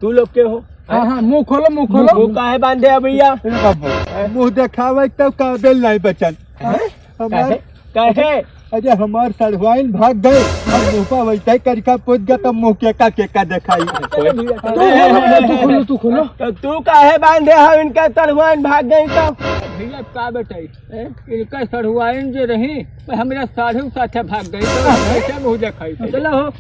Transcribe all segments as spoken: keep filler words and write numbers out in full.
तू लोग के हो? हाँ, हाँ, मुँह खोलो, मुँह खोलो। मुँह काहे बांधे है भैया? अरे बाबू, मुँह देखावे तो काबिल नहीं बचन। हैं? हमार काहे? काहे? अरे हमार सढ़ुआइन भाग गए, अब मुँह पर वैसे ही करिका पोत गया, तब मुँह केका केका देखाई। चलो भैया, चलो। तू खोलो भैया, तू खोलो, तू खोलो। तो तू काहे बांधे हो इनका सढ़ुआइन भाग गई तो? भैया का बताई, हैं? इनका सढ़ुआइन जो रही, वो हमरा साढ़ू साथे भाग गई, तो कैसे मुँह देखाई? चलो हो।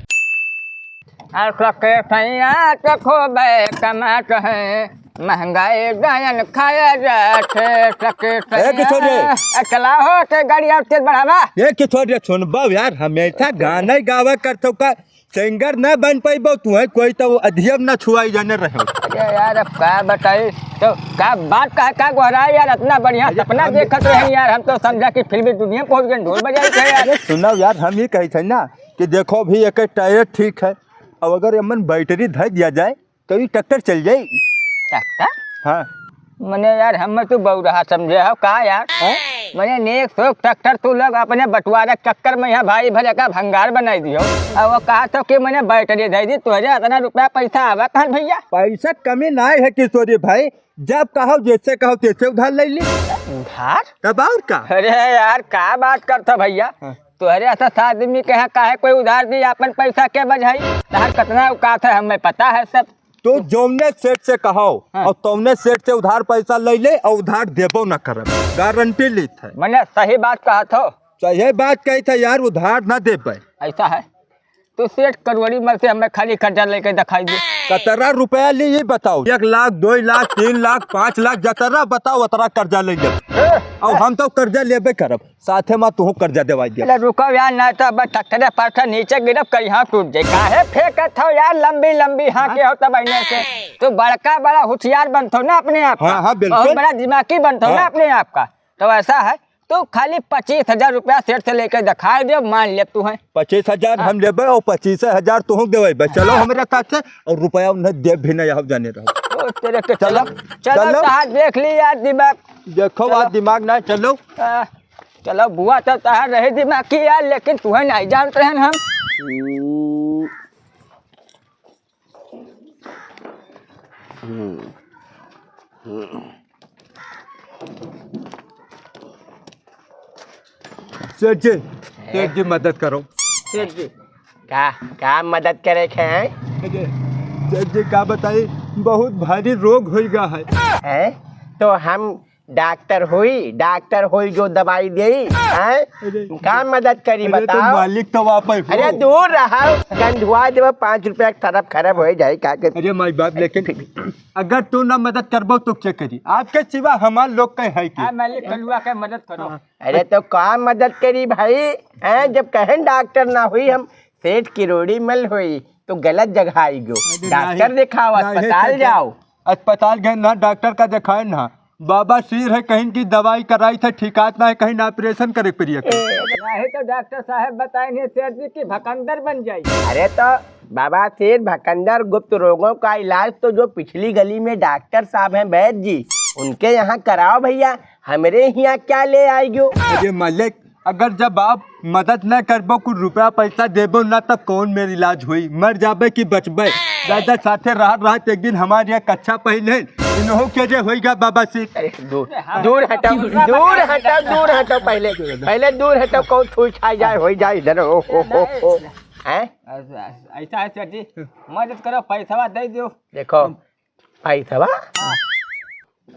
आ सके सैया तो खूबे कमात है, महंगाई गायन खाया जात है, सके ए, किशोर रे। सैया। ए, चला हो, ते गाड़ी और तेज बढ़ावा। ए, किशोर रे, सुनबा यार, हमेशा गाना ही गावा करतो का, सिंगर ना बन पाइबो तू है, कोई तो अधियम ना छुआई जाने रहो। अरे यार, अब का बताई, तो का बात का, का गोहराई यार, इतना बढ़िया अरे, सपना हम देखत रहे यार, हम तो समझा कि फिल्मी दुनिया पहुंच गए, ढोल बजाई थे यार। अरे सुनो यार, हम ये कही थे ना कि देखो भी एक टायर ठीक है, अब अगर एमन बैटरी धर दिया जाए तो ये ट्रैक्टर चल जाई। ट्रैक्टर? हाँ। मने यार, हम तो बौराहा समझे हो का यार? हैं? मने नेक सोक ट्रैक्टर तू लोग अपने बंटवारा के चक्कर में यहाँ भाई भले का भंगार बनाई दियो। अब वो कहा तो कि मने बैटरी दे दी, तुहरे इतना रुपया पैसा आवा कहाँ भैया? पैसा कमी ना है किशोरी भाई, जब कहो जैसे कहो तैसे उधार ले ली। उधार? तब और का? अरे यार, का बात करता भैया? हाँ। तोहरे ऐसा आदमी के यहाँ काहे कोई उधार दी, अपन पैसा के बझाई? तहार कितना औकात है, हमें पता है सब। तू जौने सेठ से कहो हाँ। और तौने सेठ से उधार पैसा ले ले और उधार देबो ना करब, गारंटी लीत है। मने सही बात कहा थो। सही बात कही था यार, उधार ना देबे। ऐसा है, तू सेठ करोड़ी मल से हमें खाली कर्जा लेके दिखाई दे। कतरा रुपया ली ये बताओ, एक लाख, दो लाख, तीन लाख, पाँच लाख, जतरा बताओ उतरा कर्जा ले ले। ए! और हम तो कर्जा लेबे करब। साथे मा तुहू कर्जा देवाई दिया। अरे रुको यार, ना तो अब ठठरे पर से नीचे गिरब, कहीं हाथ टूट जाए। काहे फेंकत हो यार लंबी लंबी हाँ हाँ? के हो तब ऐने से? तो बड़का बड़ा होशियार बनत हो ना अपने आप का। हाँ, हाँ, बिल्कुल। बहुत बड़ा दिमागी बनत हो ना हाँ। अपने आप का। तो ऐसा है, तू खाली पच्चीस हजार रुपया सेठ से लेके दिखाई दे, मान ले तू है। पच्चीस हजार हाँ। हम लेबे और पच्चीस हजार तुहू देवे। बस चलो हाँ। हमरे साथ से, और रुपया उन्हें देब भी नहीं, आप जाने रहो। ओ, तेरे के चलो, चलो, चलो। चलो, कहा देख ली यार दिमाग। देखो चलो। बात दिमाग ना, चलो। आ, चलो, बुआ तो तहार रहे दिमाग की यार, लेकिन तुहे नहीं जानत रहन हम। सेठ जी, सेठ जी, मदद करो। सेठ जी, का, का मदद करे के है? अरे, सेठ जी, का बताई, बहुत भारी रोग होइ गा है। हैं? तो हम डॉक्टर होई, डॉक्टर होई जो दवाई देई, हैं? अरे, का मदद करी अरे, तो बताओ? मालिक तो आप ही हो। अरे, दूर रहो, गंधुआ देव, पाँच रुपया के तरफ खराब हो जाए, का के? अरे माई बाप, लेकिन अगर तू ना मदद करबो तो के करी? आपके सिवा हमार लोग के है के? हाँ, मालिक कलुआ के मदद करो। हाँ। अरे, तो का मदद करी भाई, हैं? जब कहें डॉक्टर ना होई, हम सेठ किरोड़ी मल होई, तो गलत जगह आई गयो। अरे, डॉक्टर नहीं, दिखाओ, नहीं, अस्पताल नहीं, जाओ। अस्पताल गए ना, डॉक्टर का दिखाए ना, बाबा सिर है कहीं की दवाई कराई थे, ठिकात ना है, कहीं ना ऑपरेशन करे पड़िए। नहीं तो डॉक्टर साहब बताए नहीं सेठ जी कि भकंदर बन जाई। अरे तो बाबा सिर भकंदर गुप्त रोगों का इलाज तो जो पिछली गली में डॉक्टर साहब हैं वैद्य जी, उनके यहाँ कराओ भैया, हमरे यहाँ क्या ले आएगो? अरे मालिक, अगर जब आप मदद न करबो, कुछ रुपया पैसा देबो ना, तब कौन मेर इलाज होई? मर जाबे कि बचबे? दादा साथे रहत रहत एक दिन हमार एक कच्छा पहिने, इनहो के जे होइगा बाबा से। अरे दूर, दूर हटो, दूर हटो, दूर हटो पहले, पहले दूर हटो, कौन छुई छाई जाए, होई जाए इधर, ओ, ओ, ओ, ओ। हैं? ऐसा है सेठ जी, मदद करो, पैसवा दे दो। देखो, पैसवा?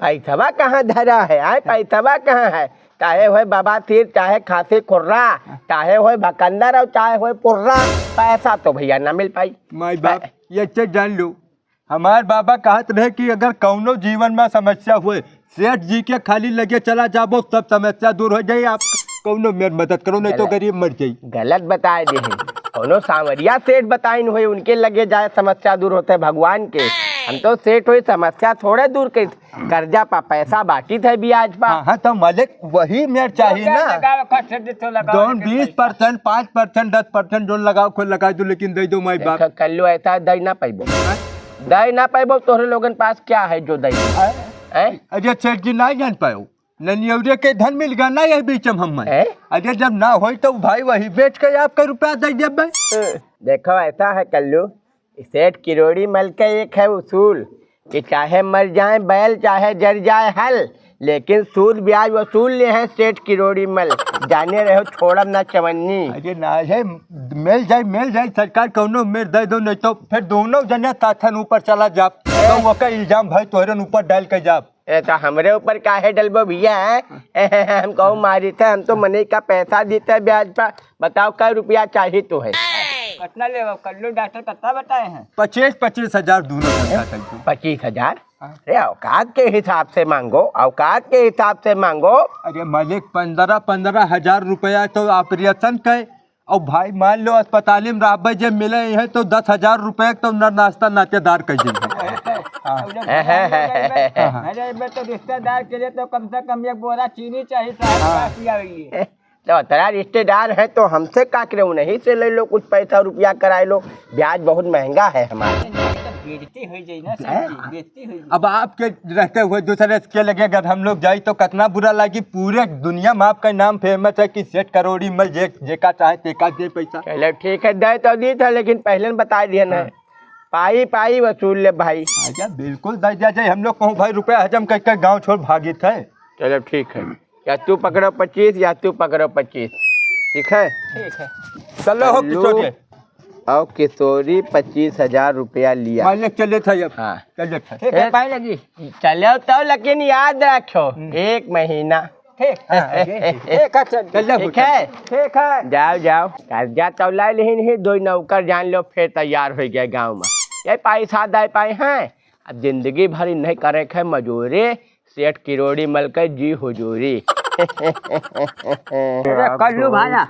पैसवा कहाँ धरा है? आय, पैसवा कहाँ है? चाहे होय बाबा तीर, चाहे खासी खुर्रा, चाहे होय भकंदर और चाहे होय पुर्रा, पैसा तो भैया ना मिल पाई। माई बाप, ये चीज जान लो, हमार बाबा कहत रहे कि अगर कौनो जीवन में समस्या होय, सेठ जी के खाली लगे चला जाबो, सब समस्या दूर हो जाई। आप कौनो मेर मदद करो, नहीं तो गलत। गरीब मर जाई। गलत बताए दे हैं। कौनो सांवरिया सेठ बताइन होई, उनके लगे जाए, समस्या दूर होते भगवान के। हम तो सेठ होई, समस्या थोड़े दूर के, कर्जा पा पैसा बांटी थे ब्याज पा। हाँ, हाँ, तो मालिक वही मेर चाहिए ना। लगाओ, खर्च दे तो लगाओ, जौन लेकिन बीस परसेंट, पाँच परसेंट, दस परसेंट जौन लगाओ, खोल लगा दो, लेकिन दे दो माई बाप। देखो, कल्लू ऐसा दे ना पैबो। हाँ? दे ना पैबो, तोहरे लोगन पास क्या है जो दे? हाँ? हैं? अरे सेठ जी, नहीं जान पायो। ननियौरे के धन मिल गया ना यही बीच में हमें। हैं? अरे जब ना होई तो भाई वही बेच के आपका रुपया दे देबे। देखो ऐसा है कल्लू, सेठ किरोड़ी मल के एक है उसूल कि चाहे मर जाए बैल, चाहे जर जाए हल, लेकिन सूद ब्याज वसूल ले हैं सेठ किरोड़ी मल। जाने रहो, छोड़ब ना चवन्नी। अरे ना है, मिल जाए, मिल जाए सरकार, कौनो मेर दे दो, नहीं तो फिर दोनों जने साथन ऊपर चला जाब, तो ओकर इल्जाम भाई तोहरन ऊपर डाल के जाब। ए, तो हमरे ऊपर काहे डलबो भैया, हैं? हम कहूँ मारी थे, हम तो मनई का पैसा दीते ब्याज पर। बताओ, कै रुपया चाही तो है? कितना लेबो? कल्लू डॉक्टर कितना बताए हैं? पच्चीस, पच्चीस हजार दोनों धंधा कइके। पच्चीस हजार? हाँ। अरे, औकात के हिसाब से मांगो, औकात के हिसाब से मांगो। अरे मालिक, पन्द्रह, पन्द्रह हजार रुपया तो ऑपरेशन के, और भाई मान लो अस्पताल में रहबे जे मिले हैं तो दस हजार रुपया तो न नाश्ता नाश्तेदार कर देंगे। हाँ। हाँ, हाँ। अरे, मैं तो रिश्तेदार के लिए तो कम से कम एक बोरा चीनी चाहिए साहब, हाँ। चाय पियावे के लिए। तो तेरा रिश्तेदार है तो हमसे का करे, उन्हीं से ले लो, कुछ पैसा रुपया कराए लो, ब्याज बहुत महंगा है हमारा। नहीं, तो बेइज्जती हो जाई ना सर हैं? जी, बेइज्जती हो जाई। अब आपके रहते हुए दूसरे के लगे अगर हम लोग जाई तो कितना बुरा लगी। पूरे दुनिया में आपका नाम फेमस है कि सेठ करोड़ी मल जे, जेका चाहे तेका दे पैसा। चलो ठीक है, दे तो दी था, लेकिन पहले न बता दिया ना। हाँ। पाई पाई वसूल ले भाई। अच्छा, बिल्कुल दे दिया जाए। हम लोग कहूँ भाई रुपया हजम करके गाँव छोड़ भागित है। चलो ठीक है, या तू पकड़ो पच्चीस या तू पकड़ो पच्चीस, ठीक है? ठीक है। चलो हो कल्लू किशोरी। और किशोरी पच्चीस हजार रुपया लिया। मालिक चले था अब। हाँ। चले था। ठीक है, पाए लगी। चलो तो, लेकिन याद रखो, हम्म। एक महीना। ठीक। हाँ, ठीक, ठीक। एक अच्छा, चलो, ठीक है। ठीक है। जाओ, जाओ। कर्जा तो ला लिहिन ही, दो नौकर जान लो, फिर तैयार हो गए गाँव में। ये पैसा दे पाए हैं, अब जिंदगी भर नहीं करे खे मजूरी, सेठ किरोड़ी मल के जी हुजूरी। अरे कल्लू भाया,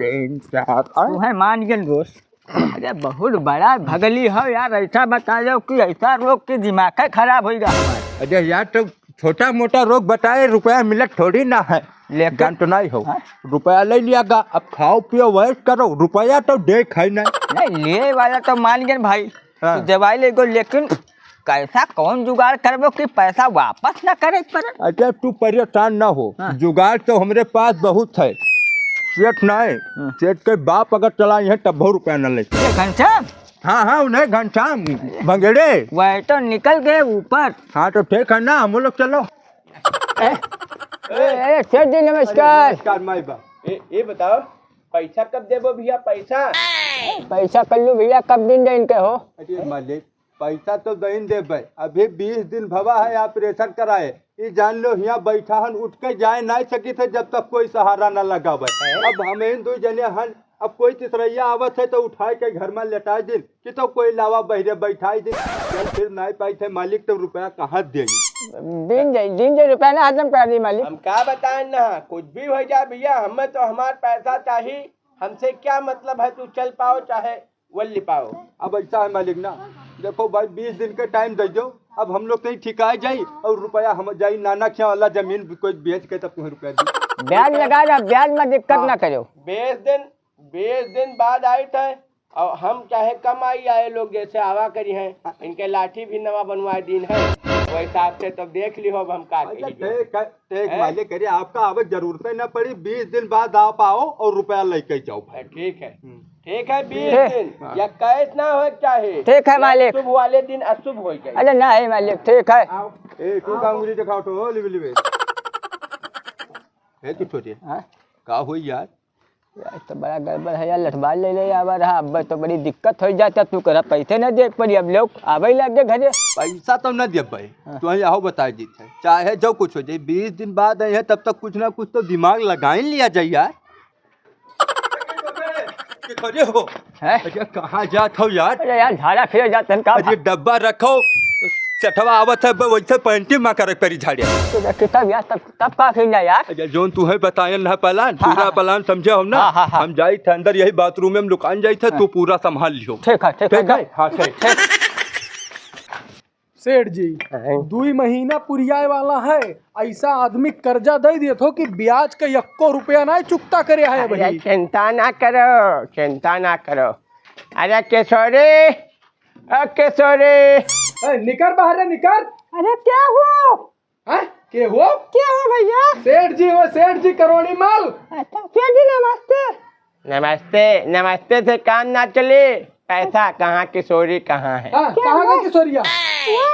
तू है मान गेल दोस्त। अरे बहुत बड़ा भगली हो यार, ऐसा बता दो कि ऐसा रोग कि दिमाग है खराब होइगा हमारा। अरे यार, तो छोटा मोटा रोग बताए, रुपया मिलत थोड़ी ना है। लेकिन जान तो नहीं हो, हाँ? रुपया ले लिया गा, अब खाओ पियो वैश करो, रुपया तो दे खाई नहीं। नहीं, ले वाला तो मान गेन भाई, हाँ। तू दवाई ले गो, लेकिन कैसा कौन जुगाड़ करबो कि पैसा वापस ना करे पड़े? अच्छा, तू परेशान ना हो, हाँ। जुगाड़ तो हमरे पास बहुत है। सेठ ना है, हाँ। सेठ के बाप अगर चलाई है तब बहुत रुपया न ले। ये घनश्याम? हाँ, हाँ, उन्हें घनश्याम भंगेड़े। वह तो निकल गए ऊपर। हाँ, तो ठीक है ना, हम लोग चलो। ए, ए, ए, सेठ जी, नमस्कार। अरे, नमस्कार, माई बा। ए, ये बताओ, पैसा कब देबो भैया, पैसा? पैसा कल्लू भैया, कब दिन दे इनके हो? अरे मालिक, पैसा तो दइन देबे, अभी बीस दिन भवा है ऑपरेशन कराए। ई जान लो, हियाँ बैठा हन, उठ के जाए नाहीं सकित है, जब तक कोई सहारा न लगावे। अब हम इन दो जने हन, अब कोई तीसरैया आवत है तो उठाए के घर में लेटाए दिन, कि तो कोई लावा बहिरे बैठाए दिन। चल फिर नाहीं पाई थे मालिक, तो रुपया कहाँ देई? दिन दे, दिन दे, रुपया ना हजम करा दी मालिक। हम का बताएं ना, कुछ भी हो जाए भैया, हमें तो हमार पैसा चाही। हमसे क्या मतलब है, तू चल पाओ चाहे वल्ली पाओ। अब ऐसा है मालिक ना, देखो भाई, बीस दिन के टाइम दे दो, अब हम लोग कहीं ठिकाए जाई और रुपया हम जाई नाना खिया वाला जमीन कोई बेच के तब तुम्हें रुपया दी। ब्याज लगा जा, ब्याज में दिक्कत हाँ। ना करो। बीस दिन, बीस दिन बाद आई थे और हम चाहे कम आई आए लोग जैसे आवा करी हैं, इनके लाठी भी नवा बनवा दीन है, वो हिसाब से तब देख लिहो अब हम का अच्छा, कही जो। ठीक है, ठीक हैं? मालिक, अरे आपका आवे जरूरत ही ना पड़ी, बीस दिन बाद आप आओ और रुपया लेके जाओ भाई। ठीक है। हम्म। ठीक है, बीस ठीक। दिन। हाँ। या कैश ना होए के चाहे। ठीक है, या मालिक। शुभ वाले दिन अशुभ हो जाए। अरे ना है मालिक, ठीक है। आओ। ए, तू का उंगली दिखाओ तो, लिबे, लिबे। ए, तू छोटे। हाँ? का होई यार? यार, तो बड़ा गड़बड़ है यार, लठबाज ले ले आवा रहा, अब तो बड़ी दिक्कत हो जाता, तू करा पैसे ना दे पड़ी, अब लोग आवे लगे घरे। पैसा तो ना दे पाए, हाँ। तो यहाँ आओ बताए जीत है, चाहे जो कुछ हो जाए, बीस दिन बाद आई है, तब तक कुछ ना कुछ तो दिमाग लगा ही लिया जाए यार। अरे हो। हैं? अरे कहाँ जात हो यार? अरे यार, झाड़ा फिरे जात हन का? अरे डब्बा रखो, सेठवा आवत है, वैसे पैंटी में करे परी झाड़िया। तो कितना यार, तब, तब का फिरना यार? अरे जोन तू है बतायन ना प्लान, हाँ, पूरा हाँ। प्लान समझे हो ना? हाँ, हाँ, हाँ। हम जाई थे अंदर, यही बाथरूम में हम लुकान जाई थे, हाँ। तू पूरा संभाल लियो। ठीक है, ठीक है, ठीक है? हाँ, ठीक। ठीक। सेठ जी, हैं? दुई महीना पुरियाए वाला है, ऐसा आदमी कर्जा दे दिए थो कि ब्याज का यक्को रुपया ना चुकता करे है अरे, भाई। चिंता ना करो, चिंता ना करो। अरे किशोरी, ओ किशोरी। ए, निकर बाहर, निकर। अरे क्या हुआ? हैं? के हो? क्या हो भैया? सेठ जी हो, सेठ जी करोड़ी माल। अच्छा, सेठ जी नमस्ते। नमस्ते, नमस्ते से काम ना चले। पैसा कहाँ, किशोरी कहाँ है? हाँ, कहाँ गई किशोरिया? ये,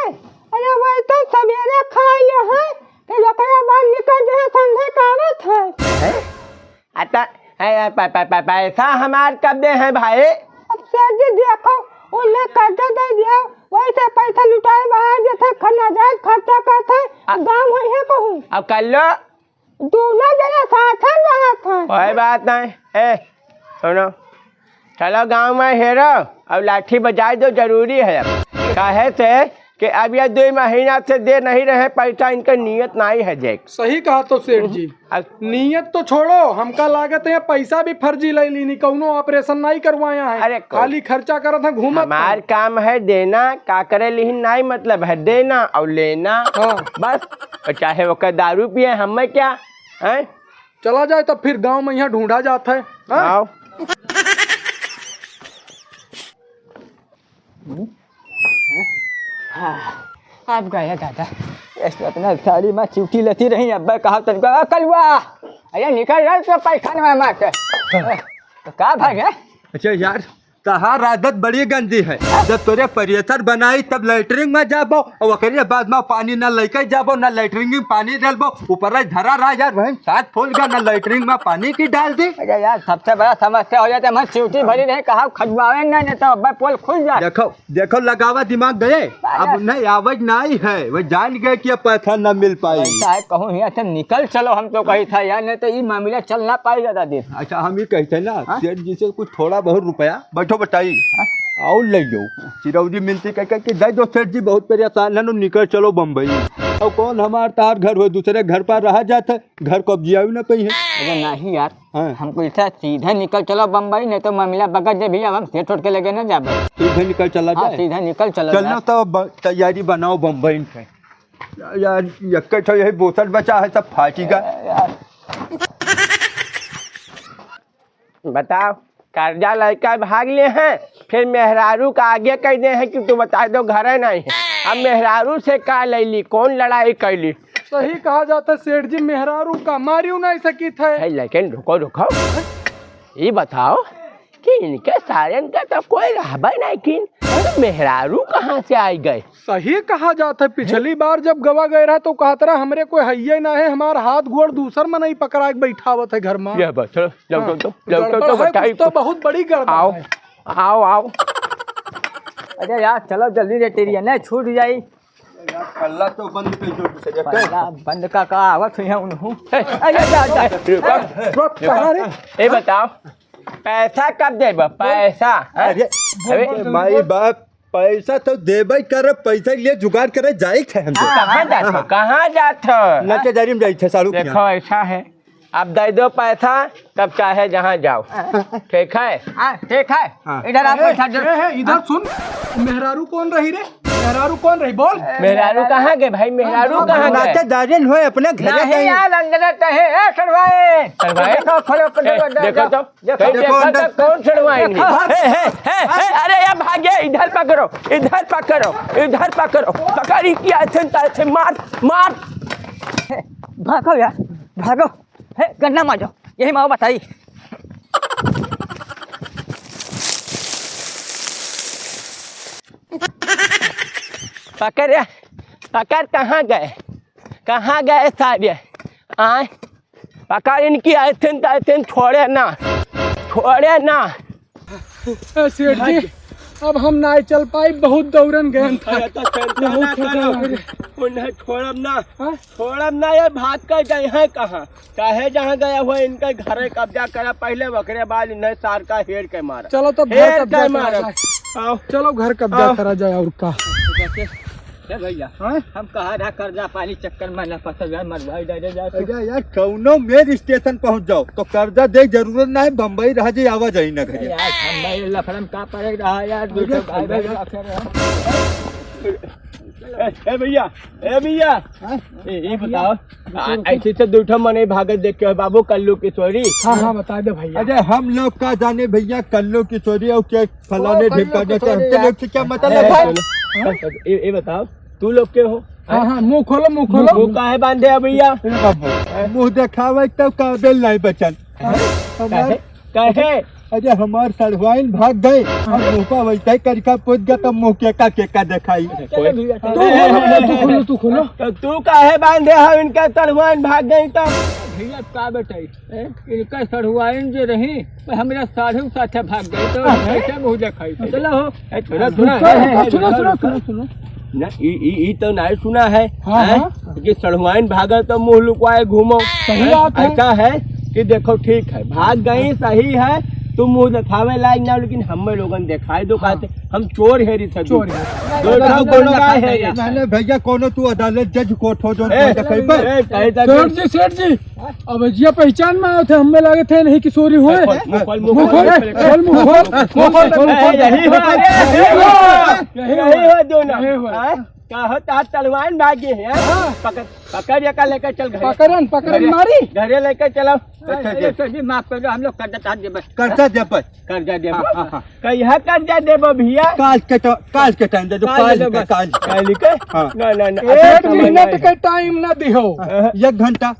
अरे, वही तो सवेरे खाए हैं, फिर ओकरे बाद निकल गए, संझे का आवत है। हैं? अता, ए, ए, प-, प-, प-, पैसा हमार कब दे हैं भाई? अब सेठ जी देखो, उन्हें कर्जा दे दिया, वही से पैसा लुटाए बाहर जैसे खर्चा जाए, खर्चा करते, आ- गाँव होई है कहूँ। अब कर लो। दूनो जना साथ में रहत हैं। कोई बात नहीं। ए, सुनो, चलो गाँव में हेरो और लाठी बजाए दो, जरूरी है अब। काहे से कि अब ये दो महीना से दे नहीं रहे पैसा, इनका नियत नहीं है देख। सही कहा तो सेठ जी। अब नियत तो छोड़ो, हमका लागत है पैसा भी फर्जी ले लीनी, कौनो ऑपरेशन नहीं करवाया है, अरे कोई खाली खर्चा करत हैं, घूमत हमार हैं। काम है देना, का करे लिहिन नहीं मतलब है, देना और लेना। हाँ। बस, और चाहे ओकर दारू पिए, हमें क्या है? चला जाए तो फिर गांव में यहाँ ढूंढा जात है, हाँ? आओ। हाँ, अब गया दादा। ये तो अपना साड़ी में चिउटी लेती रही, अब कहा तनिको, "आ, कलुआ, अरे निकल रहा तो पैखाना में मार के।" तो का भाई है? अच्छा यार, तहार आदत बड़ी गंदी है। जब तोरे प्रेशर बनाई तब लैट्रिन में जाबो और ओकरे बाद में पानी ना लेके जाबो, ना लैट्रिन में पानी डालबो, ऊपर ही धरा रहा यार, वहीं साथ फूल गया, ना लैट्रिन में पानी की डाल दी। अरे यार, सबसे बड़ा समस्या हो जाता है, मैं चिउटी भरी नहीं, कहा खजवावे ना, नहीं तो अब पोल खुल जाए। देखो, देखो, लगावा दिमाग गए, अब नहीं, आवाज नहीं है, वो जान गए कि अब पैसा न मिल पाई। ऐसा है, कहूँ यहाँ से निकल चलो, हम तो कही था यार, नहीं तो ये मामला चल ना पाई ज्यादा दिन। अच्छा, हम ये कहते ना, हाँ? सेठ जी से कुछ थोड़ा बहुत रुपया, बैठो बताई, हाँ? और ले लो। चिरौरी मिनती कह, कह के दे दो सेठ जी, बहुत परेशान है, निकल चलो बम्बई। और कौन हमार तार घर हो, दूसरे घर पर रहा जाता है, घर कब्जिया भी ना पई है। अरे नहीं यार, हाँ। हमको ऐसा सीधा निकल चलो बम्बई, नहीं तो मामला बगड़ जाए भैया, हम सेठ उठ के लगे ना जाबे। सीधे निकल चला हाँ, जाए। सीधा निकल चलो चलो यार। तो ब-, तैयारी बनाओ बम्बई के। यार, यक्के ठो यही बोतल बचा है, सब फाटी का। यार। बताओ, कर्जा लइका भाग ले हैं, फिर मेहरारू का आगे कह दे हैं कि तू बता दो घरे नहीं है। अब मेहरारू से का लैली, कौन लड़ाई कैली? सही कहा जाता सेठ जी, मेहरारू का मारियो नहीं सकी थे। है, लेकिन रुको, रुको, ये बताओ कि इनके सारन का तो कोई रहबे नहीं किन, तो मेहरारू कहाँ से आई गए? सही कहा जात है, पिछली बार जब गवा गए रहा तो कहत रहा हमरे कोई हइये ना है, हमार हाथ गोड़ दूसर मनई पकड़ा के बैठावत है घर में। ये बस, चलो, लौटो हाँ, तो, लौटो गड़बड़ तो है, बताई कुछ तो कुछ। बहुत बड़ी गड़बड़ आओ, है। आओ, आओ। अरे यार, चलो जल्दी रे, टेरिया नहीं छूट जाई। यार, कल्ला तो बंद कर दो, दूसरे का। कल्ला बंद का, का आवत हुई है उन्हों। ए, अरे, जा, जा। ए, रुको, रुक, रुको। कहाँ रे? ए, बताओ, पैसा कब देबा? पैसा, हाँ? अरे, अरे, माई बाप, पैसा तो देबे करे, पैसा लिए जुगाड़ करे जाए थे हम तो। कहाँ जात हो? कहाँ जात हो? नचेदारी में जाए थे, सारू के देखो, यहाँ। ऐसा है, अब दे दो पैसा, तब चाहे जहाँ जाओ। ठीक है? हाँ, ठीक है। हाँ। इधर आप ए, बैठा दो। ए, ए, इधर सुन, मेहरारू कौन रही रे? मेहरारू कौन रही? बोल। मेहरारू कहाँ गए भाई? मेहरारू कहाँ गए? नाते दारिन होए अपने घरे नहीं गए। यार, अंदर तो है, ए, सड़वाए। सड़वाए? देखो, खोलो, खोलो, ए, देखो देखो तो, देखो। कहीं देखो देखो अंदर। तो कौन सड़वाए नहीं? देखो। हे, हे, हे, हे, अरे यार, भागे, इधर पकड़ो, इधर पकड़ो, इधर पकड़ो, पकड़ इनकी ऐसे, ऐसे मार, मार। भागो यार, भागो। हे, गन्ना मार जाओ, यही माँ बताई। पकड़ रे, पकड़, कहाँ गए, कहाँ गए सारे? आए, पकड़ इनकी, ऐसे न तैसे न, छोड़े ना, छोड़े ना। ए, सेठ जी, अब हम नाय चल पाई, बहुत दौड़न गए हम, अरे, थक। तो चिंता बहुत ना थका करो, है। उन्हें छोड़ब ना, हाँ? छोड़ब ना, ये भाग कर जाए हैं कहाँ? चाहे जहाँ गया हुआ, इनके घरे कब्जा करा पहले, ओकरे बाद इन्हें सार का हेर के मारा। चलो, तब घर हेर कब्जा के करा मारा। जाए। आओ। चलो, घर कब्जा आओ। करा जाए, और का? ए भैया, हाँ? हम कहा रहा कर्जा पानी चक्कर में ना फंसल यार, मरवाई डाले जाए तो। अरे यार, कौनो मेन स्टेशन पहुंच जाओ तो कर्जा दे जरूरत ना है, बम्बई रह जाए, आवा जाए ना घरे। यार, बम्बई लफड़ा में का पड़े रहा यार, दो अरे, ठो भाई भाई अरे। रखे रहे। ए, ए भैया, ए भैया, हाँ? ए, ए बताओ, आ, ऐसे तो दो ठो मने भागत देख के बाबू कल्लू किशोरी। हाँ, हाँ, बता दे भैया। अरे हम लोग का जाने भैया कल्लू किशोरी और क्या फलाने ओ, कल्लू ढिकाने के किशोरी हमके यार। लोग से क्या मतलब अरे, है? चलो। हाँ? ए, ए बताओ, तू लोग के हो? हाँ, हाँ, मुंह खोलो, मुंह खोलो। मुंह काहे बांधे है भैया? ए बाबू, मुंह देखावे तो काबिल नहीं बचन। हाँ? काहे? काहे? अरे, हमार सढ़ुआइन भाग गए। अब मुँह पर वैसे ही करिका पोत गया, तब मुँह केका केका देखाई। चलो भैया, चलो। तू खोलो भैया, तू खोलो, तू खोलो। तो तू काहे बांधे हो इनका सढ़ुआइन भाग गई तो? भैया, का बताई, हैं? इनका सढ़ुआइन जो रही, वो हमरा साढ़ू साथे भाग गई, तो कैसे मुँह देखाई? चलो हो। ए, सुनो, सुनो, रुको, ए, रुको, ए, सुनो, रुको, सुनो, रुको। सुनो, सुनो। ना, ई, ई, ई तो नहीं सुना है, हाँ, हैं? हाँ। कि सढ़ुआइन भागल तो मुँह लुकवाए घूमो। सही बात है। ऐसा है कि देखो, ठीक है, भाग गई, सही है, तू मुँह देखावे लायक ना, लेकिन हमें लोगन देखाए दो, हाँ। कहते हम चोर है रे सब। चोर है। दो ठो गुंडा है रे। नहीं, नहीं, भैया, कोनो तू अदालत जज कोर्ट हो जो ए, देखाई पर। ए, कहे तो सेठ जी, सेठ जी, अब जिया पहचान में आवत है, हमें लागत है नहीं कि चोरी होए। खोल, मुँह खोल, मुँह मुँह खोल, खोल, ए, खोल, मुँह खोल, मुँह खोल, ए, यही हो, यही हो, यही हो। यही हो दोनों। यही हो। हाँ? का हो, तार तलवार भागी है, हाँ? पकड़, पकड़, ये का लेकर चल घरे। पकड़न, पकड़न घरे, मारी। घरे लेकर चलो। अच्छा, अरे, जी। सर जी, माफ कर दो, हम लोग कर्जा तार देबे। कर्जा देबे। कर्जा देबे। हाँ, हाँ, हाँ। कहिया कर्जा देबे भैया? काल के टा-, काल के टाइम दे दो, काल काल दे दो के, बस। काल। काल के? हाँ। ना, ना, ना, एक अभी समय मिनट नहीं। के टाइम ना दिहो। हाँ। एक घंटा।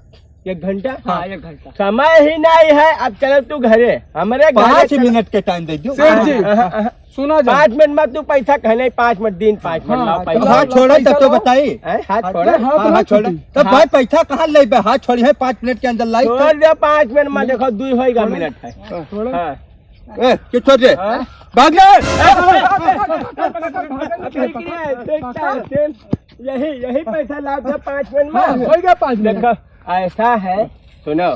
एक घंटा? हाँ, हाँ। एक घंटा। समय ही नहीं है, अब चलो तू घरे। हमारे घरे पाँच चलो। मिनट के टाइम दे दो। सेठ जी, हाँ, हाँ, हाँ। सुना जा। पाँच मिनट में तू पैसा कहने, पाँच मिनट दिन, पाँच मिनट हाँ, लाओ, तो पैसा। हाथ छोड़े तब तो बताई। हैं? हाथ छोड़े? हाथ हाँ, ना हाथ छोड़े। छूटी। तब हाँ। भाई पैसा कहाँ लेबे? हाथ छोड़ी है, पाँच मिनट के अंदर लाई। छोड़ दे, पाँच मिनट में देखो, दुई होइगा मिनट है। छोड़े। हाँ। ए, के छोड़ दे। हाँ? भाग जा। यही, यही पैसा लाओ दे पाँच मिनट में। हाँ, होइगा पाँच मिनट। देखो, ऐसा है, सुनो,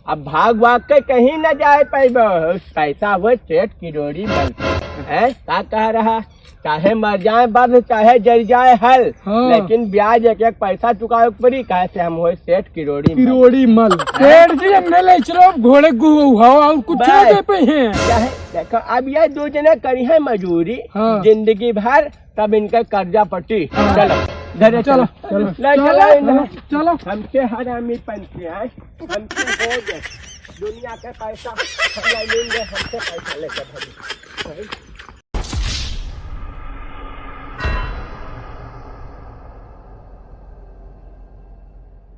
अब भाग भाग के कहीं न जाए पाइबो। पैसा वो सेठ किरोड़ी मल। हैं? का कह रहा? चाहे मर जाए बर्द, चाहे जल जाए हल, हाँ। लेकिन ब्याज एक एक पैसा चुकावे के पड़ी, काहे से हम होए सेठ किरोड़ी मल। किरोड़ी मल। हैं? सेठ जी, हमने ले चलो घोड़े गुहावा और कुछ ना बस। दे पे हैं। चाहे, देखो, अब ये दो जने करी है मजूरी हाँ। जिंदगी भर, तब इनका कर्जा पटी। हाँ। चलो, घरे चलो, चलो। चलो। ले चलो, चलो इन्हें। चलो। हमसे हरामी पंछी है, हमसे हो गए। दुनिया के पैसा हम ले लेंगे, हमसे पैसा लेकर भागो।